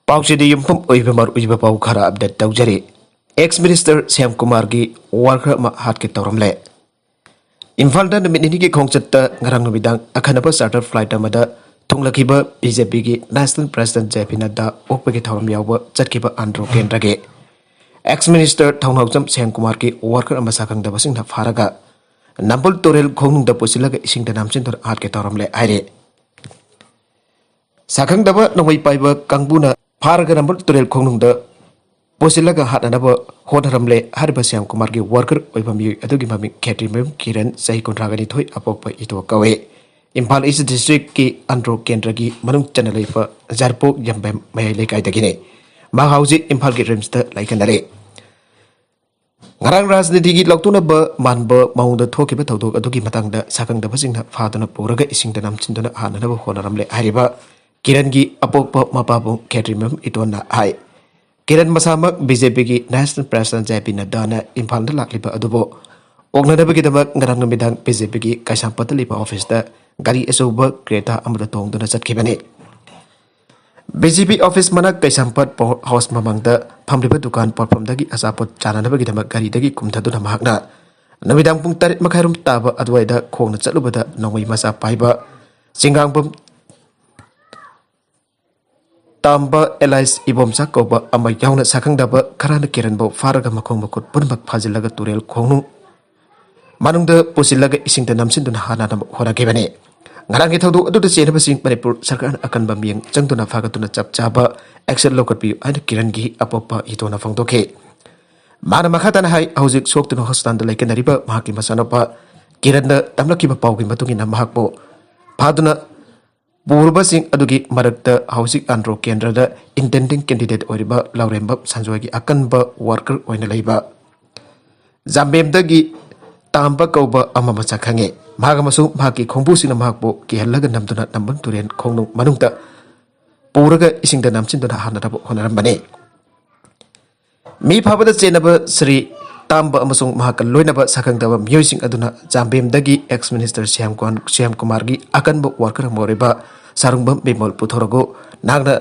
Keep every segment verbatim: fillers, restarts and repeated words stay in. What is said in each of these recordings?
ꯄꯥꯎꯆꯦꯗ ꯌꯨꯝꯐꯝ ꯑꯣꯏꯕ ꯃꯔꯨꯑꯣꯏꯕ ꯄꯥꯎ ꯈꯔ ꯑꯞꯗꯦꯠ ꯇꯧꯖꯔꯤ꯫ ꯑꯦꯛꯁ ꯃꯤꯅꯤꯁꯇꯔ ꯁ꯭ꯌꯥꯝ ꯀꯨꯃꯥꯔꯒꯤ ꯋꯥꯔꯀꯔ ꯑꯃ ꯍꯥꯠꯀꯦ ꯇꯧꯔꯝꯂꯦ꯫ ꯏꯝꯐꯥꯜꯗ ꯅꯨꯃꯤꯠ ꯅꯤꯅꯤꯒꯤ ꯈꯣꯡꯆꯠꯇ ꯉꯔꯥꯡ ꯅꯨꯃꯤꯗꯥꯡ ꯑꯈꯟꯅꯕ ꯆꯥꯔꯇꯔ ꯐ꯭ꯂꯥꯏꯠ ꯑꯃꯗ ꯊꯨꯡꯂꯈꯤꯕ ꯕꯤ ꯖꯦ ꯄꯤꯒꯤ ꯅꯦꯁꯅꯦꯜ ꯄ꯭ꯔꯦꯁꯤꯗꯦꯟꯠ ꯖꯦ ꯄꯤ ꯅꯗ꯭ꯗꯥ ꯑꯣꯛꯄꯒꯤ ꯊꯧꯔꯝ ꯌꯥꯎꯕ ꯆꯠꯈꯤꯕ ꯑꯟꯗ꯭ꯔꯣ ꯀꯦꯟꯗ꯭ꯔꯒꯤ ꯑꯦꯛꯁ ꯃꯤꯅꯤꯁꯇꯔ ꯊꯧꯅꯥꯎꯖꯝ ꯁ꯭ꯌꯥꯝ ꯀꯨꯃꯥꯔꯒꯤ ꯋꯥꯔꯀꯔ ꯑꯃ ꯁꯛꯈꯪꯗꯕꯁꯤꯡꯅ ꯐꯥꯔꯒ ꯅꯝꯕꯨꯜ ꯇꯨꯔꯦꯜ ꯈꯣꯡꯅꯨꯡꯗ ꯄꯨꯁꯤꯜꯂꯒ ꯏꯁꯤꯡꯗ ꯅꯝꯁꯤꯟꯗꯨꯅ ꯍꯥꯠꯀꯦ ꯇꯧꯔꯝꯂꯦ ꯍꯥꯏꯔꯤ꯫ ꯁꯛꯈꯪꯗꯕ ꯅꯣꯡꯃꯩ ꯄꯥꯏꯕ ꯀꯥꯡꯕꯨꯅ ꯐꯥꯔꯒ ꯅꯝꯕꯨꯜ ꯇꯨꯔꯦꯜ ꯈꯣꯡꯅꯨꯡꯗ ꯄꯨꯁꯤꯜꯂꯒ ꯍꯥꯠꯅꯅꯕ ꯍꯣꯠꯅꯔꯝꯂꯦ꯫ ꯍꯥꯏꯔꯤꯕ ꯁ꯭ꯌꯥꯝ ꯀꯨꯃꯥꯔꯒꯤ ꯋꯥꯔꯀꯔ ꯑꯣꯏꯕ ꯃꯤꯑꯣꯏ ꯑꯗꯨꯒꯤ ꯃꯃꯤꯡ ꯈꯦꯇ꯭ꯔꯤꯃꯌꯨꯝ ꯀꯤꯔꯟ, ꯆꯍꯤ ꯀꯨꯟꯊ꯭ꯔꯥꯒ ꯅꯤꯊꯣꯏ, ꯑꯄꯣꯛꯄ ꯏꯇꯣ ꯀꯧꯏ꯫ ꯏꯝꯐꯥꯜ ꯏꯁ ꯗꯤꯁꯇ꯭ꯔꯤꯛꯀꯤ ꯑꯟꯗ꯭ꯔꯣ ꯀꯦꯟꯗ꯭ꯔꯒꯤ ꯃꯅꯨꯡ ꯆꯟꯅ ꯂꯩꯕ ꯖꯥꯔꯄꯣꯛ ꯌꯥꯝꯕꯦꯝ ꯃꯌꯥꯏ ꯂꯩꯀꯥꯏꯗꯒꯤꯅꯤ꯫ ꯃꯍꯥꯛ ꯍꯧꯖꯤꯛ ꯏꯝꯐꯥꯜꯒꯤ ꯔꯤꯝꯁꯇ ꯂꯩꯈꯟꯅꯔꯤ꯫ ꯉꯔꯥꯡ ꯔꯥꯖꯅꯤꯇꯤꯒꯤ ꯂꯧꯊꯣꯛꯅꯕ ꯃꯥꯟꯕ ꯃꯑꯣꯡꯗ ꯊꯣꯛꯈꯤꯕ ꯊꯧꯗꯣꯛ ꯑꯗꯨꯒꯤ ꯃꯇꯥꯡꯗ ꯁꯛꯈꯪꯗꯕꯁꯤꯡꯅ ꯐꯥꯗꯨꯅ ꯄꯨꯔꯒ ꯏꯁꯤꯡꯗ ꯅꯝꯁꯤꯟꯗꯨꯅ ꯍꯥꯠꯅꯅꯕ ꯍꯣꯠꯅꯔꯝꯂꯦ ꯍꯥꯏꯔꯤꯕ ꯀꯤꯔꯟꯒꯤ ꯑꯄꯣꯛꯄ ꯃꯄꯥꯕꯨꯡ ꯈꯦꯇ꯭ꯔꯤꯃꯌꯨꯝ ꯏꯇꯣꯟꯅ ꯍꯥꯏ꯫ ꯀꯤꯔꯟ ꯃꯁꯥꯃꯛ ꯕꯤ ꯖꯦ ꯄꯤꯒꯤ ꯅꯦꯁꯅꯦꯜ ꯄ꯭ꯔꯦꯁꯤꯗꯦꯟꯠ ꯖꯦ ꯄꯤ ꯅꯗ꯭ꯗꯥꯅ ꯏꯝꯐꯥꯜꯗ ꯂꯥꯛꯂꯤꯕ ꯑꯗꯨꯕꯨ ꯑꯣꯛꯅꯅꯕꯒꯤꯗꯃꯛ ꯉꯔꯥꯡ ꯅꯨꯃꯤꯗꯥꯡ ꯕꯤ ꯖꯦ ꯄꯤꯒꯤ ꯀꯩꯁꯥꯝꯄꯥꯠꯇ ꯂꯩꯕ ꯑꯣꯐꯤꯁꯇ ꯒꯥꯔꯤ ꯑꯆꯧꯕ ꯀ꯭ꯔꯦꯇꯥ ꯑꯃꯗ ꯇꯣꯡꯗꯨꯅ ꯆꯠꯈꯤꯕꯅꯤ꯫ ꯕꯤ ꯖꯦ ꯄꯤ ꯑꯣꯐꯤꯁ ꯃꯅꯥꯛ ꯀꯩꯁꯥꯝꯄꯥꯠ ꯄꯥꯋꯔ ꯍꯥꯎꯁ ꯃꯃꯥꯡꯗ ꯐꯝꯂꯤꯕ ꯗꯨꯀꯥꯟ ꯄꯣꯠꯐꯝꯗꯒꯤ ꯑꯆꯥꯄꯣꯠ ꯆꯥꯅꯅꯕꯒꯤꯗꯃꯛ ꯒꯥꯔꯤꯗꯒꯤ ꯀꯨꯝꯊꯗꯨꯅ ꯃꯍꯥꯛꯅ ꯅꯨꯃꯤꯗꯥꯡ ꯄꯨꯡ ꯇꯔꯦꯠ ꯃꯈꯥꯏꯔꯣꯝ ꯇꯥꯕ ꯑꯗꯨꯋꯥꯏꯗ ꯈꯣꯡꯅ ꯆꯠꯂꯨꯕꯗ ꯅꯣꯡꯃꯩ ꯃꯆꯥ ꯄꯥꯏꯕ ꯆꯤꯡꯒꯥꯡꯕꯝ ꯇꯥꯝꯕ ꯑꯦꯂꯥꯏꯁ ꯏꯕꯣꯝꯆꯥ ꯀꯧꯕ ꯑꯃ ꯌꯥꯎꯅ ꯁꯛꯈꯪꯗꯕ ꯈꯔꯅ ꯀꯤꯔꯟꯕꯨ ꯐꯥꯔꯒ ꯃꯈꯣꯡ ꯃꯈꯨꯠ ꯄꯨꯝꯅꯃꯛ ꯐꯥꯖꯤꯜꯂꯒ ꯇꯨꯔꯦꯜ ꯈꯣꯡꯅꯨꯡ ꯃꯅꯨꯡꯗ ꯄꯨꯁꯤꯜꯂꯒ ꯏꯁꯤꯡꯗ ꯅꯝꯁꯤꯟꯗꯨꯅ ꯍꯥꯠꯅꯅꯕ ꯍꯣꯠꯅꯈꯤꯕꯅꯤ꯫ ꯉꯔꯥꯡꯒꯤ ꯊꯧꯗꯣꯛ ꯑꯗꯨꯗ ꯆꯦꯟꯅꯕꯁꯤꯡ ꯃꯅꯤꯄꯨꯔ ꯁꯔꯀꯥꯔꯅ ꯑꯀꯟꯕ ꯃꯤꯠꯌꯦꯡ ꯆꯪꯗꯨꯅ ꯐꯥꯒꯠꯇꯨꯅ ꯆꯞ ꯆꯥꯕ ꯑꯦꯛꯁꯟ ꯂꯧꯈꯠꯄꯤꯌꯨ ꯍꯥꯏꯅ ꯀꯤꯔꯟꯒꯤ ꯑꯄꯣꯛꯄ ꯏꯇꯣꯅ ꯐꯣꯡꯗꯣꯛꯈꯤ꯫ ꯃꯥꯅ ꯃꯈꯥ ꯇꯥꯅ ꯍꯥꯏ, ꯍꯧꯖꯤꯛ ꯁꯣꯛꯇꯨꯅ ꯍꯣꯁꯄꯤꯇꯥꯜꯗ ꯂꯩꯈꯟꯅꯔꯤꯕ ꯃꯍꯥꯛꯀꯤ ꯃꯆꯥꯅꯨꯄꯥ ꯀꯤꯔꯟꯅ ꯇꯝꯂꯛꯈꯤꯕ ꯄꯥꯎꯒꯤ ꯃꯇꯨꯡ ꯏꯟꯅ ꯃꯍꯥꯛꯄꯨ ꯐꯥꯗꯨꯅ ꯄꯨꯔꯕꯁꯤꯡ ꯑꯗꯨꯒꯤ ꯃꯔꯛꯇ ꯍꯧꯖꯤꯛ ꯑꯟꯗ꯭ꯔꯣ ꯀꯦꯟꯗ꯭ꯔꯗ ꯏꯟꯇꯦꯟꯗꯤꯡ ꯀꯦꯟꯗꯤꯗꯦꯠ ꯑꯣꯏꯔꯤꯕ ꯂꯧꯔꯦꯝꯕꯝ ꯁꯟꯖꯣꯏꯒꯤ ꯑꯀꯟꯕ ꯋꯥꯔꯀꯔ ꯑꯣꯏꯅ ꯂꯩꯕ ꯖꯥꯝꯕꯦꯝꯗꯒꯤ ꯇꯥꯝꯕ ꯀꯧꯕ ꯑꯃ ꯃꯁꯛ ꯈꯪꯉꯤ꯫ ꯃꯍꯥꯛ ꯑꯃꯁꯨꯡ ꯃꯍꯥꯛꯀꯤ ꯈꯣꯡꯕꯨꯁꯤꯡꯅ ꯃꯍꯥꯛꯄꯨ ꯀꯤꯍꯜꯂꯒ ꯅꯝꯗꯨꯅ ꯅꯝꯕꯨꯜ ꯇꯨꯔꯦꯜ ꯈꯣꯡꯅꯨꯡ ꯃꯅꯨꯡꯗ ꯄꯨꯔꯒ ꯏꯁꯤꯡꯗ ꯅꯝꯁꯤꯟꯗꯨꯅ ꯍꯥꯠꯅꯅꯕ ꯍꯣꯠꯅꯔꯝꯕꯅꯤ꯫ ꯃꯤ ꯐꯥꯕꯗ ꯆꯦꯟꯅꯕ ꯁ꯭ꯔꯤ ꯇꯥꯝꯕ ꯑꯃꯁꯨꯡ ꯃꯍꯥꯛꯀ ꯂꯣꯏꯅꯕ ꯁꯛꯈꯪꯗꯕ ꯃꯤꯑꯣꯏꯁꯤꯡ ꯑꯗꯨꯅ ꯖꯥꯝꯕꯦꯝꯗꯒꯤ ꯑꯦꯛꯁ ꯃꯤꯅꯤꯁꯇꯔ ꯁ꯭ꯌꯥꯝ ꯀꯨꯃꯥꯔ, ꯁ꯭ꯌꯥꯝ ꯀꯨꯃꯥꯔꯒꯤ ꯑꯀꯟꯕ ꯋꯥꯔꯀꯔ ꯑꯃ ꯑꯣꯏꯔꯤꯕ ꯁꯥꯔꯨꯡꯕꯝ ꯕꯤꯃꯣꯜ ꯄꯨꯊꯣꯔꯒꯨ, ꯅꯍꯥꯛꯅ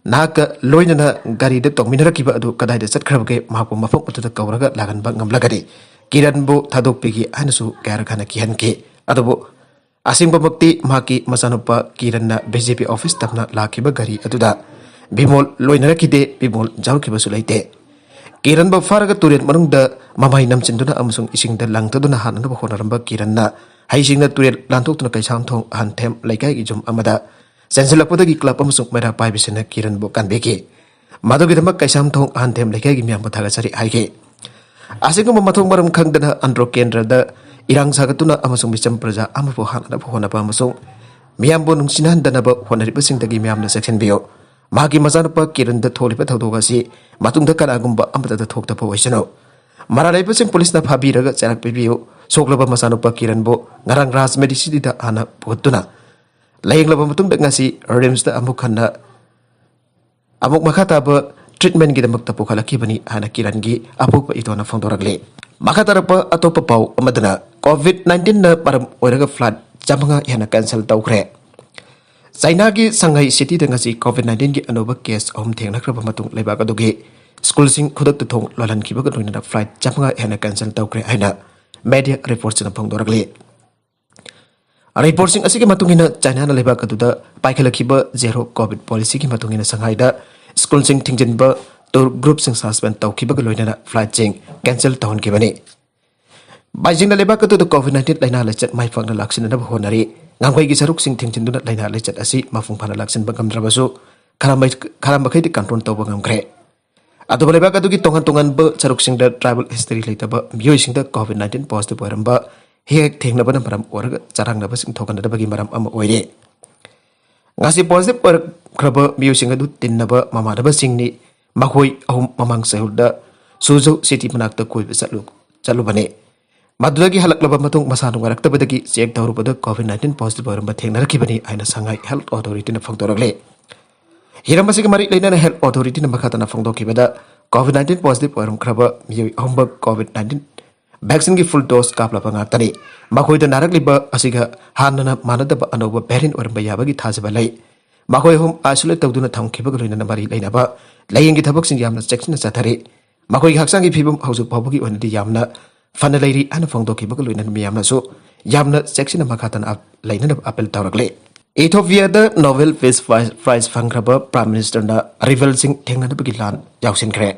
ꯅꯍꯥꯛꯀ ꯂꯣꯏꯅꯅ ꯒꯥꯔꯤꯗ ꯇꯣꯡꯃꯤꯟꯅꯔꯛꯈꯤꯕ ꯑꯗꯨ ꯀꯗꯥꯏꯗ ꯆꯠꯈ꯭ꯔꯕꯒꯦ? ꯃꯍꯥꯛꯄꯨ ꯃꯐꯝ ꯑꯗꯨꯗ ꯀꯧꯔꯒ ꯂꯥꯛꯍꯟꯕ ꯉꯝꯂꯒꯗꯤ ꯀꯤꯔꯟꯕꯨ ꯊꯥꯗꯣꯛꯄꯤꯒꯦ ꯍꯥꯏꯅꯁꯨ ꯀꯌꯥꯔꯛ ꯍꯥꯟꯅ ꯀꯤꯍꯟꯈꯤ꯫ ꯑꯗꯨꯕꯨ ꯑꯁꯦꯡꯕꯃꯛꯇꯤ ꯃꯍꯥꯛꯀꯤ ꯃꯆꯥꯅꯨꯄꯥ ꯀꯤꯔꯟꯅ ꯕꯤ ꯖꯦ ꯄꯤ ꯑꯣꯐꯤꯁ ꯇꯝꯅ ꯂꯥꯛꯈꯤꯕ ꯒꯥꯔꯤ ꯑꯗꯨꯗ ꯕꯤꯃꯣꯜ ꯂꯣꯏꯅꯔꯛꯈꯤꯗꯦ, ꯕꯤꯃꯣꯜ ꯌꯥꯎꯔꯛꯈꯤꯕꯁꯨ ꯂꯩꯇꯦ꯫ ꯀꯤꯔꯟꯕꯨ ꯐꯥꯔꯒ ꯇꯨꯔꯦꯜ ꯃꯅꯨꯡꯗ ꯃꯃꯥꯏ ꯅꯝꯁꯤꯟꯗꯨꯅ ꯑꯃꯁꯨꯡ ꯏꯁꯤꯡꯗ ꯂꯪꯊꯗꯨꯅ ꯍꯥꯠꯅꯅꯕ ꯍꯣꯠꯅꯔꯝꯕ ꯀꯤꯔꯟꯅ ꯍꯩꯁꯤꯡꯅ ꯇꯨꯔꯦꯜ ꯂꯥꯟꯊꯣꯛꯇꯨꯅ ꯀꯩꯁꯥꯝꯊꯣꯡ ꯑꯍꯟꯊꯦꯝ ꯂꯩꯀꯥꯏꯒꯤ ꯌꯨꯝ ꯑꯃꯗ ꯆꯦꯟꯁꯤꯜꯂꯛꯄꯗꯒꯤ ꯀ꯭ꯂꯕ ꯑꯃꯁꯨꯡ ꯃꯩꯔꯥ ꯄꯥꯏꯕꯤꯁꯤꯡꯅ ꯀꯤꯔꯟꯕꯨ ꯀꯟꯕꯤꯈꯤ꯫ ꯃꯗꯨꯒꯤꯗꯃꯛ ꯀꯩꯁꯥꯝꯊꯣꯡ ꯑꯍꯟꯊꯦꯝ ꯂꯩꯀꯥꯏꯒꯤ ꯃꯤꯌꯥꯝꯕꯨ ꯊꯥꯒꯠꯆꯔꯤ ꯍꯥꯏꯈꯤ꯫ ꯑꯁꯤꯒꯨꯝꯕ ꯃꯊꯣꯡ ꯃꯔꯝ ꯈꯪꯗꯅ ꯑꯟꯗ꯭ꯔꯣ ꯀꯦꯟꯗ꯭ꯔꯗ ꯏꯔꯥꯡ ꯁꯥꯒꯠꯇꯨꯅ ꯑꯃꯁꯨꯡ ꯃꯤꯆꯝ ꯄ꯭ꯔꯖꯥ ꯑꯃꯕꯨ ꯍꯥꯠꯅꯅꯕ ꯍꯣꯠꯅꯕ ꯑꯃꯁꯨꯡ ꯃꯤꯌꯥꯝꯕꯨ ꯅꯨꯡꯁꯤꯅꯍꯟꯗꯅꯕ ꯍꯣꯠꯅꯔꯤꯕꯁꯤꯡꯗꯒꯤ ꯃꯤꯌꯥꯝꯅ ꯆꯦꯛꯁꯤꯟꯕꯤꯌꯨ꯫ ꯃꯍꯥꯛꯀꯤ ꯃꯆꯥꯅꯨꯄꯥ ꯀꯤꯔꯟꯗ ꯊꯣꯛꯂꯤꯕ ꯊꯧꯗꯣꯛ ꯑꯁꯤ ꯃꯇꯨꯡꯗ ꯀꯅꯥꯒꯨꯝꯕ ꯑꯃꯠꯇꯗ ꯊꯣꯛꯇꯕ ꯑꯣꯏꯁꯅꯨ꯫ ꯃꯔꯥꯜ ꯂꯩꯕꯁꯤꯡ ꯄꯨꯂꯤꯁꯅ ꯐꯥꯕꯤꯔꯒ ꯆꯩꯔꯥꯛ ꯄꯤꯕꯤꯌꯨ꯫ ꯁꯣꯛꯂꯕ ꯃꯆꯥꯅꯨꯄꯥ ꯀꯤꯔꯟꯕꯨ ꯉꯔꯥꯡ ꯔꯥꯖ ꯃꯦꯗꯤꯁꯤꯇꯤꯗ ꯍꯥꯟꯅ ꯄꯨꯈꯠꯇꯨꯅ ꯂꯥꯌꯦꯡꯂꯕ ꯃꯇꯨꯡꯗ ꯉꯁꯤ ꯔꯤꯝꯁꯇ ꯑꯃꯨꯛ ꯍꯟꯅ ꯑꯃꯨꯛ ꯃꯈꯥ ꯇꯥꯕ ꯇ꯭ꯔꯤꯠꯃꯦꯟꯒꯤꯗꯃꯛꯇ ꯄꯨꯈꯠꯂꯛꯈꯤꯕꯅꯤ ꯍꯥꯏꯅ ꯀꯤꯔꯟꯒꯤ ꯑꯄꯣꯛꯄ ꯏꯇꯣꯟꯅ ꯐꯣꯡꯗꯣꯔꯛꯂꯤ꯫ ꯃꯈꯥ ꯇꯥꯔꯛꯄ ꯑꯇꯣꯞꯄ ꯄꯥꯎ ꯑꯃꯗꯅ, ꯀꯣꯚꯤꯗ ꯅꯥꯏꯟꯇꯤꯟꯅ ꯃꯔꯝ ꯑꯣꯏꯔꯒ ꯐ꯭ꯂꯥꯏꯠ ꯆꯥꯃꯉꯥ ꯍꯦꯟꯅ ꯀꯦꯟꯁꯦꯜ ꯇꯧꯈ꯭ꯔꯦ꯫ ꯆꯥꯏꯅꯥꯒꯤ ꯁꯪꯍꯥꯏ ꯁꯤꯇꯤꯗ ꯉꯁꯤ ꯀꯣꯚꯤꯗ ꯅꯥꯏꯟꯇꯤꯟꯒꯤ ꯑꯅꯧꯕ ꯀꯦꯁ ꯑꯍꯨꯝ ꯊꯦꯡꯅꯈ꯭ꯔꯕ ꯃꯇꯨꯡ ꯂꯩꯕꯥꯛ ꯑꯗꯨꯒꯤ ꯁ꯭ꯀꯨꯜꯁꯤꯡ ꯈꯨꯗꯛꯇ ꯊꯣꯡ ꯂꯣꯜꯍꯟꯈꯤꯕꯒ ꯂꯣꯏꯅꯅ ꯐ꯭ꯂꯥꯏꯠ ꯆꯥꯃꯉꯥ ꯍꯦꯟꯅ ꯀꯦꯟꯁꯦꯜ ꯇꯧꯈ꯭ꯔꯦ ꯍꯥꯏꯅ ꯃꯦꯗꯤꯌꯥ ꯔꯤꯄꯣꯔꯠꯁꯤꯡꯅ ꯐꯣꯡꯗꯣꯔꯛꯂꯤ꯫ ꯔꯤꯄꯣꯔꯠꯁꯤꯡ ꯑꯁꯤꯒꯤ ꯃꯇꯨꯡ ꯏꯟꯅ, ꯆꯥꯏꯅꯥꯅ ꯂꯩꯕꯥꯛ ꯑꯗꯨꯗ ꯄꯥꯏꯈꯠꯂꯛꯈꯤꯕ ꯖꯦꯔꯣ ꯀꯣꯚꯤꯗ ꯄꯣꯂꯤꯁꯤꯒꯤ ꯃꯇꯨꯡ ꯏꯟꯅ ꯁꯪꯍꯥꯏꯗ ꯁ꯭ꯀꯨꯜꯁꯤꯡ ꯊꯤꯡꯖꯤꯟꯕ, ꯇꯨꯔ ꯒ꯭ꯔꯨꯞꯁꯤꯡ ꯁꯁꯄꯦꯟ ꯇꯧꯈꯤꯕꯒ ꯂꯣꯏꯅꯅ ꯐ꯭ꯂꯥꯏꯠꯁꯤꯡ ꯀꯦꯟꯁꯦꯜ ꯇꯧꯍꯟꯈꯤꯕꯅꯤ꯫ ꯕꯥꯏꯖꯤꯡꯅ ꯂꯩꯕꯥꯛ ꯑꯗꯨꯗ ꯀꯣꯚꯤꯗ ꯅꯥꯏꯟꯇꯤꯟ ꯂꯥꯏꯅꯥ ꯂꯥꯏꯆꯠ ꯃꯥꯏ ꯄꯥꯛꯅ ꯂꯥꯛꯁꯤꯟꯅꯅꯕ ꯍꯣꯠꯅꯔꯤ꯫ ꯉꯝꯈꯩꯒꯤ ꯁꯔꯨꯛꯁꯤꯡ ꯊꯤꯡꯖꯤꯟꯗꯨꯅ ꯂꯥꯏꯅꯥ ꯂꯥꯏꯆꯠ ꯑꯁꯤ ꯃꯄꯨꯡ ꯐꯥꯅ ꯂꯥꯛꯁꯤꯟꯕ ꯉꯝꯗ꯭ꯔꯕꯁꯨ, ꯈꯔ ꯃꯩ-, ꯈꯔ ꯃꯈꯩꯗꯤ ꯀꯟꯇ꯭ꯔꯣꯜ ꯇꯧꯕ ꯉꯝꯈ꯭ꯔꯦ꯫ ꯑꯗꯨꯕꯨ ꯂꯩꯕꯥꯛ ꯑꯗꯨꯒꯤ ꯇꯣꯉꯥꯟ ꯇꯣꯉꯥꯟꯕ ꯁꯔꯨꯛꯁꯤꯡꯗ ꯇ꯭ꯔꯥꯏꯕꯦꯜ ꯍꯤꯁꯇꯔꯤ ꯂꯩꯇꯕ ꯃꯤꯑꯣꯏꯁꯤꯡꯗ ꯀꯣꯚꯤꯗ ꯅꯥꯏꯟꯇꯤꯟ ꯄꯣꯖꯤꯇꯤꯚ ꯑꯣꯏꯔꯝꯕ ꯍꯦꯛ ꯍꯦꯛ ꯊꯦꯡꯅꯕꯅ ꯃꯔꯝ ꯑꯣꯏꯔꯒ ꯆꯔꯥꯡꯅꯕꯁꯤꯡ ꯊꯣꯛꯍꯟꯅꯕꯒꯤ ꯃꯔꯝ ꯑꯃ ꯑꯣꯏꯔꯤ꯫ ꯉꯁꯤ ꯄꯣꯖꯤꯇꯤꯚ ꯑꯣꯏꯔꯛꯈ꯭ꯔꯕ ꯃꯤꯑꯣꯏꯁꯤꯡ ꯑꯗꯨ ꯇꯤꯟꯅꯕ ꯃꯃꯥꯟꯅꯕꯁꯤꯡꯅꯤ꯫ ꯃꯈꯣꯏ ꯑꯍꯨꯝ ꯃꯃꯥꯡ ꯆꯌꯣꯜꯗ ꯁꯨꯖꯧ ꯁꯤꯇꯤ ꯃꯅꯥꯛꯇ ꯀꯣꯏꯕ ꯆꯠꯂꯨ-, ꯆꯠꯂꯨꯕꯅꯤ꯫ ꯃꯗꯨꯗꯒꯤ ꯍꯜꯂꯛꯂꯕ ꯃꯇꯨꯡ ꯃꯁꯥ ꯅꯨꯡꯉꯥꯏꯔꯛꯇꯕꯗꯒꯤ ꯆꯦꯛ ꯇꯧꯔꯨꯕꯗ ꯀꯣꯚꯤꯗ ꯅꯥꯏꯟꯇꯤꯟ ꯄꯣꯖꯤꯇꯤꯚ ꯑꯣꯏꯔꯝꯕ ꯊꯦꯡꯅꯔꯛꯈꯤꯕꯅꯤ ꯍꯥꯏꯅ ꯁꯉꯥꯏ ꯍꯦꯜꯊ ꯑꯣꯊꯣꯔꯤꯇꯤꯅ ꯐꯣꯡꯗꯣꯔꯛꯂꯤ꯫ ꯍꯤꯔꯝ ꯑꯁꯤꯒꯤ ꯃꯔꯤ ꯂꯩꯅꯅ ꯍꯦꯜꯊ ꯑꯣꯊꯣꯔꯤꯇꯤꯅ ꯃꯈꯥ ꯇꯥꯅ ꯐꯣꯡꯗꯣꯛꯈꯤꯕꯗ, ꯀꯣꯚꯤꯗ ꯅꯥꯏꯟꯇꯤꯟ ꯄꯣꯖꯤꯇꯤꯚ ꯑꯣꯏꯔꯝꯈ꯭ꯔꯕ ꯃꯤꯑꯣꯏ ꯑꯍꯨꯝꯃꯛ ꯀꯣꯚꯤꯗ ꯅꯥꯏꯟꯇꯤꯟ ꯚꯦꯛꯁꯤꯟꯒꯤ ꯐꯨꯜ ꯗꯣꯁ ꯀꯥꯞꯂꯕ ꯉꯥꯛꯇꯅꯤ꯫ ꯃꯈꯣꯏꯗ ꯅꯥꯔꯛꯂꯤꯕ ꯑꯁꯤꯒ ꯍꯥꯟꯅꯅ ꯃꯥꯟꯅꯗꯕ ꯑꯅꯧꯕ ꯚꯦꯔꯤꯌꯦꯟ ꯑꯣꯏꯔꯝꯕ ꯌꯥꯕꯒꯤ ꯊꯥꯖꯕ ꯂꯩ꯫ ꯃꯈꯣꯏ ꯑꯍꯨꯝ isolate ꯇꯧꯗꯨꯅ ꯊꯝꯈꯤꯕꯒ ꯂꯣꯏꯅꯅ ꯃꯔꯤ ꯂꯩꯅꯕ ꯂꯥꯏꯌꯦꯡꯒꯤ ꯊꯕꯛꯁꯤꯡ ꯌꯥꯝꯅ ꯆꯦꯛꯁꯤꯟꯅ ꯆꯠꯊꯔꯤ꯫ ꯃꯈꯣꯏꯒꯤ ꯍꯛꯆꯥꯡꯒꯤ ꯐꯤꯕꯝ ꯍꯧꯖꯤꯛ ꯐꯥꯎꯕꯒꯤ ꯑꯣꯏꯅꯗꯤ ꯌꯥꯝꯅ ꯐꯅ ꯂꯩꯔꯤ ꯍꯥꯏꯅ ꯐꯣꯡꯗꯣꯛꯈꯤꯕꯒ ꯂꯣꯏꯅꯅ ꯃꯤꯌꯥꯝꯅꯁꯨ ꯌꯥꯝꯅ ꯆꯦꯛꯁꯤꯟꯅ ꯃꯈꯥ ꯇꯥꯅ ꯑꯞ-, ꯂꯩꯅꯅꯕ ꯑꯄꯤꯜ ꯇꯧꯔꯛꯂꯤ꯫ ꯏꯊꯣꯄꯤꯌꯥꯗ ꯅꯣꯕꯦꯜ ꯄꯤꯁ ꯄ꯭ꯔꯥꯏꯖ, ꯄ꯭ꯔꯥꯏꯖ ꯐꯪꯈ꯭ꯔꯕ ꯄ꯭ꯔꯥꯏꯝ ꯃꯤꯅꯤꯁꯇꯔꯅ ꯔꯤꯕꯦꯜꯁꯤꯡ ꯊꯦꯡꯅꯅꯕꯒꯤ ꯂꯥꯟ ꯌꯥꯎꯁꯤꯟꯈ꯭ꯔꯦ꯫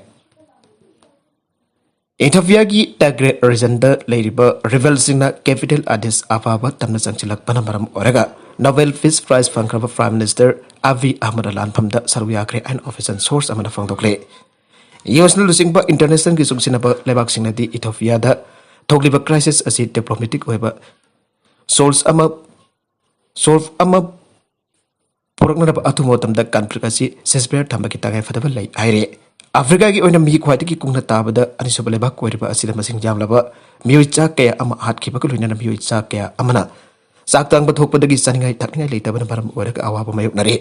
ꯏꯊꯣꯄꯤꯌꯥꯒꯤ ꯇꯥꯏꯒ꯭ꯔꯦ ꯔꯤꯖꯟꯗ ꯂꯩꯔꯤꯕ ꯔꯤꯕꯦꯜꯁꯤꯡꯅ ꯀꯦꯄꯤꯇꯦꯜ ꯑꯗꯤꯁ ꯑꯕꯥꯕ ꯇꯝꯅ ꯆꯪꯁꯤꯜꯂꯛꯄꯅ ꯃꯔꯝ ꯑꯣꯏꯔꯒ ꯅꯣꯕꯦꯜ ꯄꯤꯁ ꯄ꯭ꯔꯥꯏꯖ ꯐꯪꯈ꯭ꯔꯕ ꯄ꯭ꯔꯥꯏꯝ ꯃꯤꯅꯤꯁꯇꯔ ꯑꯕꯤ ꯑꯍꯃꯗ ꯂꯥꯟꯐꯝꯗ ꯁꯔꯨꯛ ꯌꯥꯈ꯭ꯔꯦ ꯍꯥꯏꯅ ꯑꯣꯐꯤꯁꯤꯌꯦꯜ ꯁꯣꯔꯁ ꯑꯃꯅ ꯐꯣꯡꯗꯣꯛꯂꯤ꯫ ꯌꯨ ꯑꯦꯁꯅ ꯂꯨꯆꯤꯡꯕ ꯏꯟꯇꯔꯅꯦꯁꯅꯦꯜꯒꯤ ꯆꯨꯡꯁꯤꯟꯅꯕ ꯂꯩꯕꯥꯛꯁꯤꯡꯅꯗꯤ ꯏꯊꯣꯄꯤꯌꯥꯗ ꯊꯣꯛꯂꯤꯕ ꯀ꯭ꯔꯥꯏꯁꯤꯁ ꯑꯁꯤ ꯗꯤꯄ꯭ꯂꯣꯃꯦꯇꯤꯛ ꯑꯣꯏꯕ ꯁꯣꯔꯁ ꯑꯃ, ꯁꯣꯜꯚ ꯑꯃ ꯄꯨꯔꯛꯅꯅꯕ ꯑꯊꯨꯕ ꯃꯇꯝꯗ ꯀꯟꯐ꯭ꯂꯤꯛ ꯑꯁꯤ ꯁꯤꯖꯐꯌꯔ ꯊꯝꯕꯒꯤ ꯇꯉꯥꯏꯐꯗꯕ ꯂꯩ ꯍꯥꯏꯔꯦ꯫ ꯑꯐ꯭ꯔꯤꯀꯥꯒꯤ ꯑꯣꯏꯅ ꯃꯤ ꯈ꯭ꯋꯥꯏꯗꯒꯤ ꯀꯨꯡꯅ ꯇꯥꯕꯗ ꯑꯅꯤꯁꯨꯕ ꯂꯩꯕꯥꯛ ꯑꯣꯏꯔꯤꯕ ꯑꯁꯤꯗ ꯃꯁꯤꯡ ꯌꯥꯝꯂꯕ ꯃꯤꯑꯣꯏ ꯆꯥ ꯀꯌꯥ ꯑꯃ ꯍꯥꯠꯈꯤꯕꯒ ꯂꯣꯏꯅꯅ ꯃꯤꯑꯣꯏ ꯆꯥ ꯀꯌꯥ ꯑꯃꯅ ꯆꯥꯛ ꯇꯥꯡꯕ ꯊꯣꯛꯄꯗꯒꯤ ꯆꯥꯅꯤꯡꯉꯥꯏ ꯊꯛꯅꯤꯡꯉꯥꯏ ꯂꯩꯇꯕꯅ ꯃꯔꯝ ꯑꯣꯏꯔꯒ ꯑꯋꯥꯕ ꯃꯥꯌꯣꯛꯅꯔꯤ꯫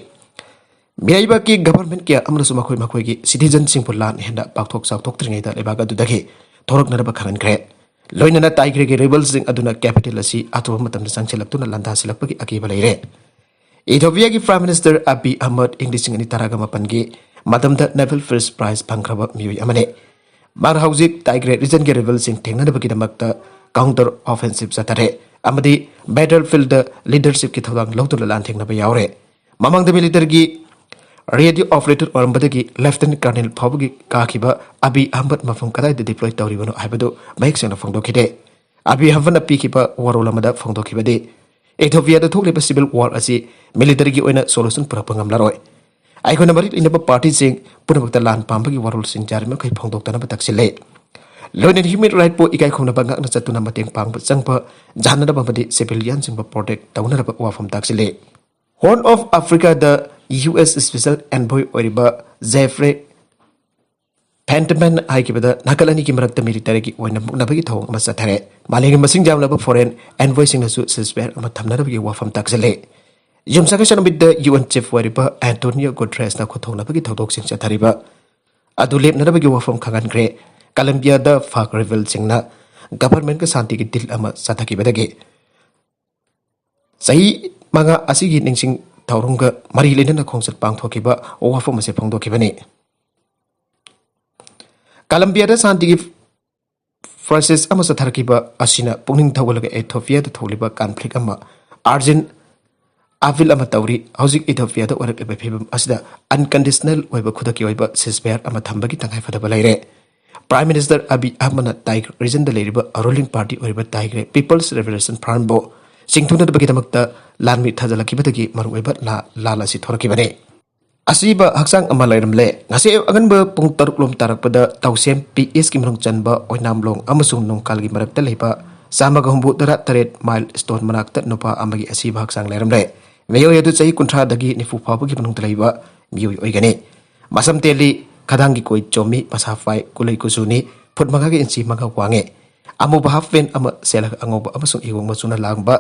ꯃꯤꯔꯩꯕꯥꯛꯀꯤ ꯒꯚꯔꯟꯃꯦꯟꯠ ꯀꯌꯥ ꯑꯃꯅꯁꯨ ꯃꯈꯣꯏ ꯃꯈꯣꯏꯒꯤ ꯁꯤꯇꯤꯖꯟꯁꯤꯡꯕꯨ ꯂꯥꯟ ꯍꯦꯟꯅ ꯄꯥꯛꯊꯣꯛ ꯆꯥꯎꯊꯣꯛꯇ꯭ꯔꯤꯉꯩꯗ ꯂꯩꯕꯥꯛ ꯑꯗꯨꯗꯒꯤ ꯊꯣꯔꯛꯅꯅꯕ ꯈꯪꯍꯟꯈ꯭ꯔꯦ꯫ ꯂꯣꯏꯅꯅ ꯇꯥꯏꯒ꯭ꯔꯦꯒꯤ ꯔꯤꯕꯦꯜꯁꯤꯡ ꯑꯗꯨꯅ ꯀꯦꯄꯤꯇꯦꯜ ꯑꯁꯤ ꯑꯊꯨꯕ ꯃꯇꯝꯗ ꯆꯪꯁꯤꯜꯂꯛꯇꯨꯅ ꯂꯥꯟꯗꯥꯁꯤꯜꯂꯛꯄꯒꯤ ꯑꯀꯤꯕ ꯂꯩꯔꯦ꯫ ꯏꯊꯣꯄꯤꯌꯥꯒꯤ ꯄ꯭ꯔꯥꯏꯝ ꯃꯤꯅꯤꯁꯇꯔ ꯑꯕꯤ ꯑꯍꯃꯗ ꯏꯪ ꯂꯤꯁꯤꯡ ꯑꯅꯤ ꯇꯔꯥꯒ ꯃꯥꯄꯟꯒꯤ ꯃꯇꯝꯗ ꯅꯣꯕꯦꯜ ꯄꯤꯁ ꯄ꯭ꯔꯥꯏꯖ ꯐꯪꯈ꯭ꯔꯕ ꯃꯤꯑꯣꯏ ꯑꯃꯅꯤ꯫ ꯃꯍꯥꯛ ꯍꯧꯖꯤꯛ ꯇꯥꯏꯒ꯭ꯔꯦ ꯔꯤꯖꯟꯒꯤ ꯔꯤꯕꯦꯜꯁꯤꯡ ꯊꯦꯡꯅꯅꯕꯒꯤꯗꯃꯛꯇ ꯀꯥꯎꯟꯇꯔ ꯑꯣꯐꯦꯟꯁꯤꯞ ꯆꯠꯊꯔꯦ ꯑꯃꯗꯤ ꯕꯦꯇꯜꯐꯤꯜꯗ ꯂꯤꯗꯔꯁꯤꯞꯀꯤ ꯊꯧꯗꯥꯡ ꯂꯧꯗꯨꯅ ꯂꯥꯟꯊꯦꯡꯅꯕ ꯌꯥꯎꯔꯦ꯫ ꯃꯃꯥꯡꯗ ꯃꯤꯂꯤꯇꯔꯒꯤ ꯔꯦꯗꯤꯑꯣ ꯑꯣꯄꯔꯦꯇꯔ ꯑꯣꯏꯔꯝꯕꯗꯒꯤ ꯂꯦꯐꯇꯤꯅꯦꯟꯠ ꯀꯔꯅꯦꯜ ꯐꯥꯎꯕꯒꯤ ꯀꯥꯈꯤꯕ ꯑꯕꯤ ꯑꯍꯃꯗ ꯃꯐꯝ ꯀꯗꯥꯏꯗ ꯗꯤꯄ꯭ꯂꯣꯏ ꯇꯧꯔꯤꯕꯅꯣ ꯍꯥꯏꯕꯗꯨ ꯃꯌꯦꯛ ꯁꯦꯡꯅ ꯐꯣꯡꯗꯣꯛꯈꯤꯗꯦ꯫ ꯑꯕꯤ ꯑꯍꯃꯗꯅ ꯄꯤꯈꯤꯕ ꯋꯥꯔꯣꯜ ꯑꯃꯗ ꯐꯣꯡꯗꯣꯛꯈꯤꯕꯗꯤ, ꯏꯊꯣꯄꯤꯌꯥꯗ ꯊꯣꯛꯂꯤꯕ ꯁꯤꯚꯤꯜ ꯋꯥꯔ ꯑꯁꯤ ꯃꯤꯂꯤꯇꯔꯤꯒꯤ ꯑꯣꯏꯅ ꯁꯣꯂꯨꯁꯟ ꯄꯨꯔꯛꯄ ꯉꯝꯂꯔꯣꯏ꯫ ꯑꯩꯈꯣꯏꯅ ꯃꯔꯤ ꯂꯩꯅꯕ ꯄꯥꯔꯇꯤꯁꯤꯡ ꯄꯨꯝꯅꯃꯛꯇ ꯂꯥꯟ ꯄꯥꯝꯕꯒꯤ ꯋꯥꯔꯣꯜꯁꯤꯡ ꯌꯥꯔꯤꯃꯈꯩ ꯐꯣꯡꯗꯣꯛꯇꯅꯕ ꯇꯛꯁꯤꯜꯂꯦ꯫ ꯂꯣꯏꯅꯅ ꯍ꯭ꯌꯨꯃꯦꯟ ꯔꯥꯏꯠꯄꯨ ꯏꯀꯥꯏ ꯈꯨꯝꯅꯕ ꯉꯥꯛꯅ ꯆꯠꯇꯨꯅ ꯃꯇꯦꯡ ꯄꯥꯡꯕ ꯆꯪꯕ ꯌꯥꯍꯟꯅꯕ ꯑꯃꯗꯤ ꯁꯤꯚꯤꯂꯤꯌꯟꯁꯤꯡꯕꯨ ꯄ꯭ꯔꯣꯇꯦꯛ ꯇꯧꯅꯅꯕ ꯋꯥꯐꯝ ꯇꯥꯛꯁꯤꯜꯂꯤ꯫ ꯍꯣꯔꯟ ꯑꯣꯐ ꯑꯐ꯭ꯔꯤꯀꯥꯗ ꯌꯨ ꯑꯦꯁ ꯁ꯭ꯄꯦꯁꯦꯜ ꯑꯦꯟꯚꯣꯏ ꯑꯣꯏꯔꯤꯕ ꯖꯦꯐ꯭ꯔꯦ ꯐꯦꯟꯇꯃꯦꯟ ꯍꯥꯏꯈꯤꯕꯗ ꯅꯥꯀꯜ ꯑꯅꯤꯒꯤ ꯃꯔꯛꯇ ꯃꯤꯂꯤꯇꯔꯤꯒꯤ ꯑꯣꯏꯅ ꯃꯨꯛꯅꯕꯒꯤ ꯊꯧꯑꯣꯡ ꯑꯃ ꯆꯠꯊꯔꯦ꯫ ꯃꯥꯂꯦꯝꯒꯤ ꯃꯁꯤꯡ ꯌꯥꯝꯂꯕ ꯐꯣꯔꯦꯟ ꯑꯦꯟꯚꯣꯏꯁꯤꯡꯅꯁꯨ ꯁꯤꯖꯐꯌꯔ ꯑꯃ ꯊꯝꯅꯅꯕꯒꯤ ꯋꯥꯐꯝ ꯇꯥꯛꯁꯤꯜꯂꯤ꯫ ꯌꯨꯝꯁꯥꯀꯩꯁꯥ ꯅꯨꯃꯤꯠꯇ ꯌꯨ ꯑꯦꯟ ꯆꯤꯐ ꯑꯣꯏꯔꯤꯕ ꯑꯦꯟꯇꯣꯅꯤꯌꯣ ꯒꯨꯇꯔꯦꯁꯅ ꯈꯨꯠꯊꯣꯡꯅꯕꯒꯤ ꯊꯧꯗꯣꯛꯁꯤꯡ ꯆꯠꯊꯔꯤꯕ ꯑꯗꯨ ꯂꯦꯞꯅꯅꯕꯒꯤ ꯋꯥꯐꯝ ꯈꯪꯍꯟꯈ꯭ꯔꯦ꯫ ꯀꯂꯝꯕꯤꯌꯥꯗ ꯐꯥꯛ ꯔꯤꯕꯦꯜꯁꯤꯡꯅ ꯒꯚꯔꯟꯃꯦꯟꯠꯀ ꯁꯥꯟꯇꯤꯒꯤ ꯗꯤꯜ ꯑꯃ ꯆꯠꯊꯈꯤꯕꯗꯒꯤ ꯆꯍꯤ ꯃꯉꯥ ꯑꯁꯤꯒꯤ ꯅꯤꯡꯁꯤꯡ ꯊꯧꯔꯝꯒ ꯃꯔꯤ ꯂꯩꯅꯅ ꯈꯣꯡꯆꯠ ꯄꯥꯡꯊꯣꯛꯈꯤꯕ ꯋꯥꯐꯝ ꯑꯁꯤ ꯐꯣꯡꯗꯣꯛꯈꯤꯕꯅꯤ꯫ ꯀꯂꯝꯕꯤꯌꯥꯗ ꯁꯥꯟꯇꯤꯒꯤ ꯄ꯭ꯔꯣꯁꯦꯁ ꯑꯃ ꯆꯠꯊꯔꯛꯈꯤꯕ ꯑꯁꯤꯅ ꯄꯨꯛꯅꯤꯡ ꯊꯧꯒꯠꯂꯒ ꯏꯊꯣꯄꯤꯌꯥꯗ ꯊꯣꯛꯂꯤꯕ ꯀꯟꯐ꯭ꯂꯤꯛ ꯑꯃ ꯑꯥꯔꯖꯦꯟ ꯑꯥꯄꯤꯜ ꯑꯃ ꯇꯧꯔꯤ꯫ ꯍꯧꯖꯤꯛ ꯏꯊꯣꯄꯤꯌꯥꯗ ꯑꯣꯏꯔꯛꯂꯤꯕ ꯐꯤꯕꯝ ꯑꯁꯤꯗ ꯑꯟꯀꯟꯗꯤꯁꯅꯦꯜ ꯑꯣꯏꯕ ꯈꯨꯗꯛꯀꯤ ꯑꯣꯏꯕ ꯁꯤꯁꯐꯥꯌꯔ ꯑꯃ ꯊꯝꯕꯒꯤ ꯇꯉꯥꯏꯐꯗꯕ ꯂꯩꯔꯦ꯫ ꯄ꯭ꯔꯥꯏꯝ ꯃꯤꯅꯤꯁꯇꯔ ꯑꯕꯤ ꯑꯍꯃꯗꯅ ꯇꯥꯏꯒ꯭ꯔꯦ ꯔꯤꯖꯟꯗ ꯂꯩꯔꯤꯕ ꯔꯨꯂꯤꯡ ꯄꯥꯔꯇꯤ ꯑꯣꯏꯔꯤꯕ ꯇꯥꯏꯒ꯭ꯔꯦ ꯄꯤꯄꯜꯁ ꯔꯤꯚꯣꯂꯨꯁꯟ ꯐ꯭ꯔꯟꯠꯕꯨ ꯆꯤꯡꯊꯨꯅꯅꯕꯒꯤꯗꯃꯛꯇ ꯂꯥꯟꯃꯤ ꯊꯥꯖꯤꯜꯂꯛꯈꯤꯕꯗꯒꯤ ꯃꯔꯨꯑꯣꯏꯕ ꯂꯥ-, ꯂꯥꯜ ꯑꯁꯤ ꯊꯣꯔꯛꯈꯤꯕꯅꯤ꯫ ꯑꯁꯤꯕ ꯍꯛꯆꯥꯡ ꯑꯃ ꯂꯩꯔꯝꯂꯦ꯫ ꯉꯁꯤ ꯑꯉꯟꯕ ꯄꯨꯡ ꯇꯔꯨꯛ ꯂꯣꯝ ꯇꯥꯔꯛꯄꯗ ꯇꯧꯁꯦꯝ ꯄꯤ ꯑꯦꯁꯀꯤ ꯃꯅꯨꯡ ꯆꯟꯕ ꯑꯣꯏꯅꯥꯝꯂꯣꯡ ꯑꯃꯁꯨꯡ ꯅꯣꯡꯀꯥꯜꯒꯤ ꯃꯔꯛꯇ ꯂꯩꯕ ꯆꯥꯝꯃꯒ ꯍꯨꯝꯐꯨ ꯇꯔꯥ ꯇꯔꯦꯠ ꯃꯥꯏꯜ ꯁ꯭ꯇꯣꯟ ꯃꯅꯥꯛꯇ ꯅꯨꯄꯥ ꯑꯃꯒꯤ ꯑꯁꯤꯕ ꯍꯛꯆꯥꯡ ꯂꯩꯔꯝꯂꯦ꯫ ꯃꯤꯑꯣꯏ ꯑꯗꯨ ꯆꯍꯤ ꯀꯨꯟꯊ꯭ꯔꯥꯗꯒꯤ ꯅꯤꯐꯨ ꯐꯥꯎꯕꯒꯤ ꯃꯅꯨꯡꯗ ꯂꯩꯕ ꯃꯤꯑꯣꯏ ꯑꯣꯏꯒꯅꯤ꯫ ꯃꯁꯝ ꯇꯦꯜꯂꯤ, ꯈꯗꯥꯡꯒꯤ ꯀꯣꯏ ꯆꯣꯝꯃꯤ, ꯃꯁꯥ ꯄꯥꯏ, ꯀꯨꯂꯩ ꯀꯨꯆꯨꯅꯤ, ꯐꯨꯠ ꯃꯉꯥꯒꯤ ꯏꯟꯆꯤ ꯃꯉꯥ ꯋꯥꯡꯉꯤ꯫ ꯑꯃꯨꯕ ꯍꯥꯐ ꯄꯦꯟ ꯑꯃ ꯁꯦꯠꯂꯒ ꯑꯉꯧꯕ ꯑꯃꯁꯨꯡ ꯏꯋꯣꯡ ꯃꯆꯨꯅ ꯂꯥꯡꯕ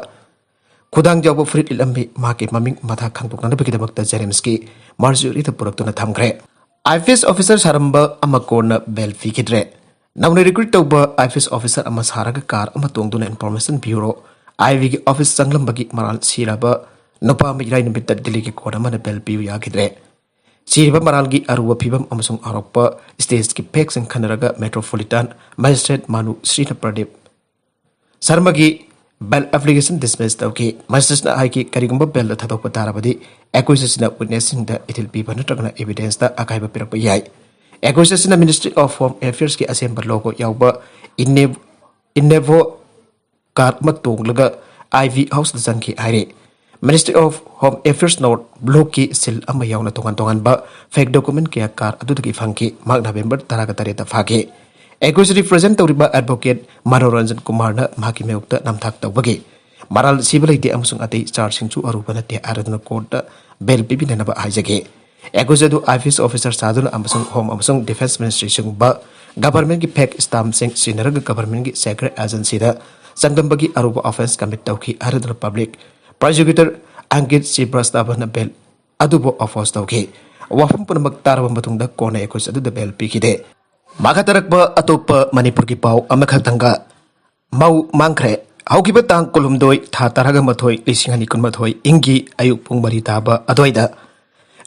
ꯈꯨꯗꯥꯡ ꯌꯥꯎꯕ ꯐꯨꯔꯤꯠ ꯂꯤꯠꯂꯝꯃꯤ꯫ ꯃꯍꯥꯛꯀꯤ ꯃꯃꯤꯡ ꯃꯊꯥ ꯈꯪꯗꯣꯛꯅꯅꯕꯒꯤꯗꯃꯛꯇ ꯖꯦꯅꯤꯝꯁꯀꯤ ꯃꯥꯔꯖꯨꯔꯤꯗ ꯄꯨꯔꯛꯇꯨꯅ ꯊꯝꯈ꯭ꯔꯦ꯫ ꯑꯥꯏ ꯄꯤ ꯑꯦꯁ ꯑꯣꯐꯤꯁꯔ ꯁꯥꯔꯝꯕ ꯑꯃ ꯀꯣꯟꯅ ꯕꯦꯜ ꯄꯤꯈꯤꯗ꯭ꯔꯦ꯫ ꯅꯧꯅ ꯔꯤꯀ꯭ꯔꯨꯠ ꯇꯧꯕ ꯑꯥꯏ ꯄꯤ ꯑꯦꯁ ꯑꯣꯐꯤꯁꯔ ꯑꯃ ꯁꯥꯔꯒ ꯀꯥꯔ ꯑꯃ ꯇꯣꯡꯗꯨꯅ ꯏꯟꯐꯣꯔꯃꯦꯁꯟ ꯕ꯭ꯌꯨꯔꯣ, ꯑꯥꯏ ꯕꯤꯒꯤ ꯑꯣꯐꯤꯁ ꯆꯪꯂꯝꯕꯒꯤ ꯃꯔꯥꯜ ꯁꯤꯔꯕ ꯅꯨꯄꯥ ꯑꯃ ꯏꯔꯥꯏ ꯅꯨꯃꯤꯠꯇ ꯗꯤꯜꯂꯤꯒꯤ ꯀꯣꯔꯠ ꯑꯃꯅ ꯕꯦꯜ ꯄꯤꯕ ꯌꯥꯈꯤꯗ꯭ꯔꯦ꯫ ꯁꯤꯔꯤꯕ ꯃꯔꯥꯜꯒꯤ ꯑꯔꯨꯕ ꯐꯤꯕꯝ ꯑꯃꯁꯨꯡ ꯍꯧꯔꯛꯄ ꯁ꯭ꯇꯦꯖꯀꯤ ꯐꯦꯛꯁꯤꯡ ꯈꯟꯅꯔꯒ ꯃꯦꯇ꯭ꯔꯣꯄꯣꯂꯤꯇꯥꯟ ꯃꯦꯖꯤꯁꯇ꯭ꯔꯦꯠ ꯃꯥꯅꯨ ꯁ꯭ꯔꯤꯅ ꯄ꯭ꯔꯗꯤꯞ ꯁꯔꯃꯒꯤ ꯕꯦꯜ ꯑꯦꯄ꯭ꯂꯤꯀꯦꯁꯟ ꯗꯤꯁꯃꯤꯁ ꯇꯧꯈꯤ꯫ ꯃꯦꯖꯤꯁꯇ꯭ꯔꯦꯠꯅ ꯍꯥꯏꯈꯤ, ꯀꯔꯤꯒꯨꯝꯕ ꯕꯦꯜꯗ ꯊꯥꯗꯣꯛꯄ ꯇꯥꯔꯕꯗꯤ, ꯑꯦꯀ꯭ꯌꯨꯖꯔꯁꯤꯅ ꯋꯤꯠꯅꯦꯁꯁꯤꯡꯗ ꯏꯊꯤꯜ ꯄꯤꯕ ꯅꯠꯇ꯭ꯔꯒꯅ ꯏꯚꯤꯗꯦꯟꯁꯇ ꯑꯀꯥꯏꯕ ꯄꯤꯔꯛꯄ ꯌꯥꯏ꯫ ꯑꯦꯀ꯭ꯌꯨꯖꯔꯁꯤꯅ ꯃꯤꯅꯤꯁꯇ꯭ꯔꯤ ꯑꯣꯐ ꯍꯣꯝ ꯑꯦꯐꯤꯌꯔꯁꯀꯤ ꯑꯁꯦꯡꯕ ꯂꯣꯒꯣ ꯌꯥꯎꯕ ꯏꯟꯅꯦ-, ꯏꯟꯅꯦꯚꯣ ꯀꯥꯔ ꯑꯃ ꯇꯣꯡꯂꯒ ꯑꯥꯏ ꯚꯤ ꯍꯥꯎꯁꯇ ꯆꯪꯈꯤ ꯍꯥꯏꯔꯤ꯫ Ministry of home affairs north ꯕ꯭ꯂꯣꯛꯀꯤ ꯁꯤꯜ ꯑꯃ ꯌꯥꯎꯅ ꯇꯣꯉꯥꯟ ꯇꯣꯉꯥꯟꯕ ꯐꯦꯛ ꯗꯣꯀꯨꯃꯦꯟ ꯀꯌꯥ ꯀꯥꯔ ꯑꯗꯨꯗꯒꯤ ꯐꯪꯈꯤ꯫ ꯃꯍꯥꯛ ꯅꯕꯦꯝꯕꯔ ꯇꯔꯥꯒ ꯇꯔꯦꯠꯇ ꯐꯥꯈꯤ꯫ ꯑꯦꯀ꯭ꯌꯨꯖꯔꯤ ꯄ꯭ꯔꯖꯦꯟ ꯇꯧꯔꯤꯕ ꯑꯦꯗꯚꯣꯀꯦꯠ ꯃꯅꯣꯔꯟꯖꯟ ꯀꯨꯃꯥꯔꯅ ꯃꯍꯥꯛꯀꯤ ꯃꯥꯌꯣꯛꯇ ꯅꯝꯊꯥꯛ ꯇꯧꯕꯒꯤ ꯃꯔꯥꯜ ꯁꯤꯕ ꯂꯩꯇꯦ ꯑꯃꯁꯨꯡ ꯑꯇꯩ ꯆꯥꯔꯖꯁꯤꯡꯁꯨ ꯑꯔꯨꯕ ꯅꯠꯇꯦ ꯍꯥꯏꯔꯗꯨꯅ ꯀꯣꯔꯠꯇ ꯕꯦꯜ ꯄꯤꯕꯤꯅꯅꯕ ꯍꯥꯏꯖꯒꯦ꯫ ꯑꯦꯀ꯭ꯌꯨꯖꯔꯗꯨ ꯑꯥꯏ ꯄꯤ ꯑꯦꯁ ꯑꯣꯐꯤꯁꯔ ꯁꯥꯗꯨꯅ ꯑꯃꯁꯨꯡ ꯍꯣꯝ ꯑꯃꯁꯨꯡ ꯗꯤꯐꯦꯟꯁ ꯃꯤꯅꯤꯁꯇ꯭ꯔꯤꯁꯤꯡꯒꯨꯝꯕ ꯒꯚꯔꯟꯃꯦꯟꯠꯀꯤ ꯐꯦꯛ ꯁ꯭ꯇꯥꯝꯞꯁꯤꯡ ꯁꯤꯖꯤꯟꯅꯔꯒ ꯒꯚꯔꯟꯃꯦꯟꯠꯀꯤ ꯁꯦꯀ꯭ꯔꯦꯠ ꯑꯦꯖꯦꯟꯁꯤꯗ ꯆꯥꯡꯗꯝꯕꯒꯤ ꯑꯔꯨꯕ ꯑꯣꯐꯦꯟꯁ ꯀꯃꯤꯠ ꯇꯧꯈꯤ ꯍꯥꯏꯔꯗꯨꯅ ꯄꯕ꯭ꯂꯤꯛ ꯄ꯭ꯔꯣꯁꯤꯀ꯭ꯌꯨꯇꯔ ꯑꯪꯀꯤꯠ ꯁ꯭ꯔꯤꯕꯥꯁꯇꯕꯅ ꯕꯦꯜ ꯑꯗꯨꯕꯨ ꯑꯣꯄꯣꯖ ꯇꯧꯈꯤ꯫ ꯋꯥꯐꯝ ꯄꯨꯝꯅꯃꯛ ꯇꯥꯔꯕ ꯃꯇꯨꯡꯗ ꯀꯣꯟꯅ ꯑꯦꯀ꯭ꯌꯨꯖ ꯑꯗꯨꯗ ꯕꯦꯜ ꯄꯤꯈꯤꯗꯦ꯫ ꯃꯈꯥ ꯇꯥꯔꯛꯄ ꯑꯇꯣꯞꯄ ꯃꯅꯤꯄꯨꯔꯒꯤ ꯄꯥꯎ ꯑꯃꯈꯛꯇꯪꯒ꯫ ꯃꯧ ꯃꯥꯡꯈ꯭ꯔꯦ꯫ ꯍꯧꯈꯤꯕ ꯇꯥꯡ ꯀꯨꯟꯍꯨꯝꯗꯣꯏ, ꯊꯥ ꯇꯔꯥꯃꯥꯊꯣꯏ, ꯂꯤꯁꯤꯡ ꯑꯅꯤ ꯀꯨꯟꯃꯥꯊꯣꯏ ꯏꯪꯒꯤ ꯑꯌꯨꯛ ꯄꯨꯡ ꯃꯔꯤ ꯇꯥꯕ ꯑꯗꯨꯋꯥꯏꯗ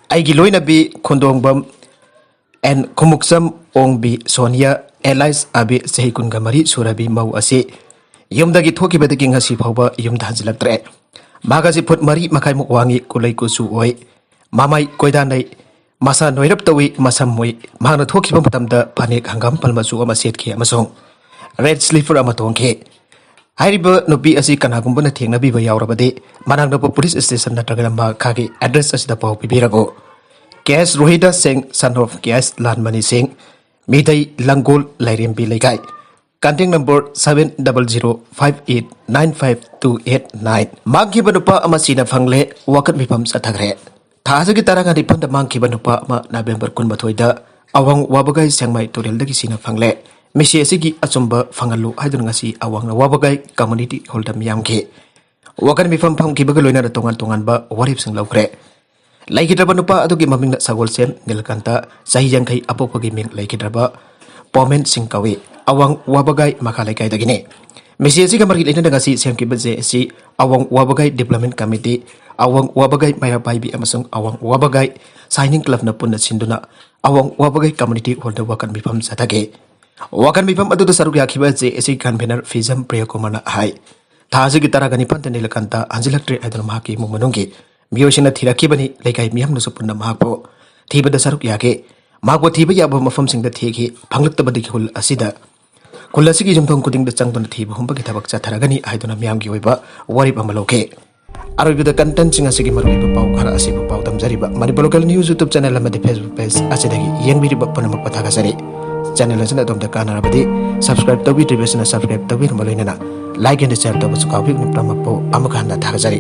ꯑꯩꯒꯤ ꯂꯣꯏꯅꯕꯤ ꯈꯣꯟꯗꯣꯡꯕꯝ and Khumukcham Ongbi Sonia, alias ꯑꯕꯤ, ꯆꯍꯤ ꯀꯨꯟꯒ ꯃꯔꯤ ꯁꯨꯔꯕꯤ ꯃꯧ ꯑꯁꯤ ꯌꯨꯝꯗꯒꯤ ꯊꯣꯛꯈꯤꯕꯗꯒꯤ ꯉꯁꯤ ꯐꯥꯎꯕ ꯌꯨꯝꯗ ꯍꯟꯖꯤꯜꯂꯛꯇ꯭ꯔꯦ꯫ ꯃꯍꯥꯛ ꯑꯁꯤ ꯐꯨꯠ ꯃꯔꯤ ꯃꯈꯥꯏꯃꯨꯛ ꯋꯥꯡꯉꯤ, ꯀꯨꯂꯩ ꯀꯨꯆꯨ ꯑꯣꯏ, ꯃꯃꯥꯏ ꯀꯣꯏꯗꯥꯅꯩ, ꯃꯁꯥ ꯅꯣꯏꯔꯞ ꯇꯧꯏ, ꯃꯁꯝ ꯃꯨꯏ꯫ ꯃꯍꯥꯛꯅ ꯊꯣꯛꯈꯤꯕ ꯃꯇꯝꯗ ꯐꯅꯦꯛ ꯍꯪꯒꯥꯝꯄꯥꯜ ꯃꯆꯨ ꯑꯃ ꯁꯦꯠꯈꯤ ꯑꯃꯁꯨꯡ red slipper ꯑꯃ ꯇꯣꯡꯈꯤ꯫ ꯍꯥꯏꯔꯤꯕ ꯅꯨꯄꯤ ꯑꯁꯤ ꯀꯅꯥꯒꯨꯝꯕꯅ ꯊꯦꯡꯅꯕꯤꯕ ꯌꯥꯎꯔꯕꯗꯤ, ꯃꯅꯥꯛ ꯅꯛꯄ police station ꯅꯠꯇ꯭ꯔꯒꯅ ꯃꯍꯥꯛꯀꯤ address ꯑꯁꯤꯗ ꯄꯥꯎ ꯄꯤꯕꯤꯔꯛꯎ꯫ ꯀꯦ ꯑꯦꯁ ꯔꯣꯍꯤꯗꯥꯁ ꯁꯤꯡ, son of ꯀꯦ ꯑꯦꯁ ꯂꯥꯟꯃꯅꯤ ꯁꯤꯡ, ꯃꯤꯇꯩ ꯂꯪꯒꯣꯜ, ꯂꯥꯏꯔꯦꯝꯕꯤ ꯂꯩꯀꯥꯏ꯫ Contact number seven double zero five eight nine five two eight nine꯫ ꯃꯥꯡꯈꯤꯕ ꯅꯨꯄꯥ ꯑꯃ ꯁꯤꯅ ꯐꯪꯂꯦ, ꯋꯥꯀꯠ ꯃꯤꯐꯝ ꯆꯠꯊꯈ꯭ꯔꯦ꯫ ꯊꯥ ꯑꯁꯤꯒꯤ ꯇꯔꯥꯒ ꯅꯤꯄꯥꯟꯗ ꯃꯥꯡꯈꯤꯕ ꯅꯨꯄꯥ ꯑꯃ ꯅꯕꯦꯝꯕꯔ ꯀꯨꯟꯃꯥꯊꯣꯏꯗ ꯑꯋꯥꯡ ꯋꯥꯕꯒꯥꯏ ꯁꯦꯡꯃꯥꯏ ꯇꯨꯔꯦꯜꯗꯒꯤ ꯁꯤꯅ ꯐꯪꯂꯦ꯫ ꯃꯤꯁꯤ ꯑꯁꯤꯒꯤ ꯑꯆꯨꯝꯕ ꯐꯪꯍꯜꯂꯨ ꯍꯥꯏꯗꯨꯅ ꯉꯁꯤ ꯑꯋꯥꯡ ꯋꯥꯕꯒꯥꯏ community hallꯗ ꯃꯤꯌꯥꯝꯒꯤ ꯋꯥꯀꯠ ꯃꯤꯐꯝ ꯐꯝꯈꯤꯕꯒ ꯂꯣꯏꯅꯅ ꯇꯣꯉꯥꯟ ꯇꯣꯉꯥꯟꯕ ꯋꯥꯔꯦꯞꯁꯤꯡ ꯂꯧꯈ꯭ꯔꯦ꯫ ꯂꯩꯈꯤꯗ꯭ꯔꯕ ꯅꯨꯄꯥ ꯑꯗꯨꯒꯤ ꯃꯃꯤꯡꯅ ꯁꯒꯣꯜꯁꯦꯝ ꯅꯤꯂꯀꯥꯟꯇ, ꯆꯍꯤ ꯌꯥꯡꯈꯩ, ꯑꯄꯣꯛꯄꯒꯤ ꯃꯤꯡ ꯂꯩꯈꯤꯗ꯭ꯔꯕ ꯄꯣꯃꯦꯟ ꯁꯤꯡ ꯀꯧꯏ꯫ ꯑꯋꯥꯡ ꯋꯥꯕꯒꯥꯏ ꯃꯈꯥ ꯂꯩꯀꯥꯏꯗꯒꯤꯅꯤ꯫ ꯃꯤꯁꯤ ꯑꯁꯤꯒ ꯃꯔꯤ ꯂꯩꯅꯅ ꯉꯁꯤ ꯁꯦꯝꯈꯤꯕ ꯖꯦ ꯑꯦꯁ ꯁꯤ, ꯑꯋꯥꯡ ꯋꯥꯕꯒꯥꯏ Development Committee, ꯑꯋꯥꯡ ꯋꯥꯕꯒꯥꯏ ꯃꯩꯔꯥ ꯄꯥꯏꯕꯤ ꯑꯃꯁꯨꯡ ꯑꯋꯥꯡ ꯋꯥꯕꯒꯥꯏ signing clubꯅ ꯄꯨꯟꯅ ꯁꯤꯟꯗꯨꯅ ꯑꯋꯥꯡ ꯋꯥꯕꯒꯥꯏ community hallꯗ ꯋꯥꯀꯠ ꯃꯤꯐꯝ ꯆꯠꯊꯈꯤ꯫ ꯋꯥꯀꯠ ꯃꯤꯐꯝ ꯑꯗꯨꯗ ꯁꯔꯨꯛ ꯌꯥꯈꯤꯕ ꯖꯦ ꯑꯦꯁ ꯁꯤ convener ꯐꯤꯖꯝ ꯄ꯭ꯔꯤꯌꯀꯨꯃꯥꯔꯅ ꯍꯥꯏ, ꯊꯥ ꯑꯁꯤꯒꯤ ꯇꯔꯥꯒ ꯅꯤꯄꯥꯟꯗ ꯅꯤꯂꯀꯥꯟꯇ ꯍꯟꯖꯤꯜꯂꯛꯇ꯭ꯔꯦ ꯍꯥꯏꯗꯨꯅ ꯃꯍꯥꯛꯀꯤ ꯏꯃꯨꯡ ꯃꯅꯨꯡꯒꯤ ꯃꯤꯑꯣꯏꯁꯤꯡꯅ ꯊꯤꯔꯛꯈꯤꯕꯅꯤ꯫ ꯂꯩꯀꯥꯏ ꯃꯤꯌꯥꯝꯅꯁꯨ ꯄꯨꯟꯅ ꯃꯍꯥꯛꯄꯨ ꯊꯤꯕꯗ ꯁꯔꯨꯛ ꯌꯥꯈꯤ꯫ ꯃꯍꯥꯛꯄꯨ ꯊꯤꯕ ꯌꯥꯕ ꯃꯐꯝꯁꯤꯡꯗ ꯊꯤꯈꯤ꯫ ꯐꯪꯂꯛꯇꯕꯗꯒꯤ ꯈꯨꯜ ꯑꯁꯤꯗ, ꯈꯨꯜ ꯑꯁꯤꯒꯤ ꯌꯨꯝꯊꯣꯡ ꯈꯨꯗꯤꯡꯗ ꯆꯪꯗꯨꯅ ꯊꯤꯕ ꯍꯨꯝꯕꯒꯤ ꯊꯕꯛ ꯆꯠꯊꯔꯒꯅꯤ ꯍꯥꯏꯗꯨꯅ ꯃꯤꯌꯥꯝꯒꯤ ꯑꯣꯏꯕ ꯋꯥꯔꯦꯞ ꯑꯃ ꯂꯧꯈꯤ꯫ ꯑꯔꯣꯏꯕꯗ contentꯁꯤꯡ ꯑꯁꯤꯒꯤ ꯃꯔꯨꯑꯣꯏꯕ ꯄꯥꯎ ꯈꯔ ꯑꯁꯤꯕꯨ ꯄꯥꯎ ꯇꯝꯖꯔꯤꯕ Manipur Local News YouTube channel ꯑꯃꯗꯤ Facebook page ꯑꯁꯤꯗꯒꯤ ꯌꯦꯡꯕꯤꯔꯤꯕ ꯄꯨꯝꯅꯃꯛꯄꯨ ꯊꯥꯒꯠꯆꯔꯤ꯫ Channel ꯑꯁꯤꯅ ꯑꯗꯣꯝꯗ ꯀꯥꯟꯅꯔꯕꯗꯤ subscribe ꯇꯧꯕꯤꯗ꯭ꯔꯤꯕꯁꯤꯅ subscribe ꯇꯧꯕꯤꯔꯝꯕ ꯂꯣꯏꯅꯅ like and share ꯇꯧꯕꯁꯨ ꯀꯥꯎꯕꯤꯒꯅꯨ꯫ ꯄꯨꯝꯅꯃꯛꯄꯨ ꯑꯃꯨꯛ ꯍꯟꯅ ꯊꯥꯒꯠꯆꯔꯤ꯫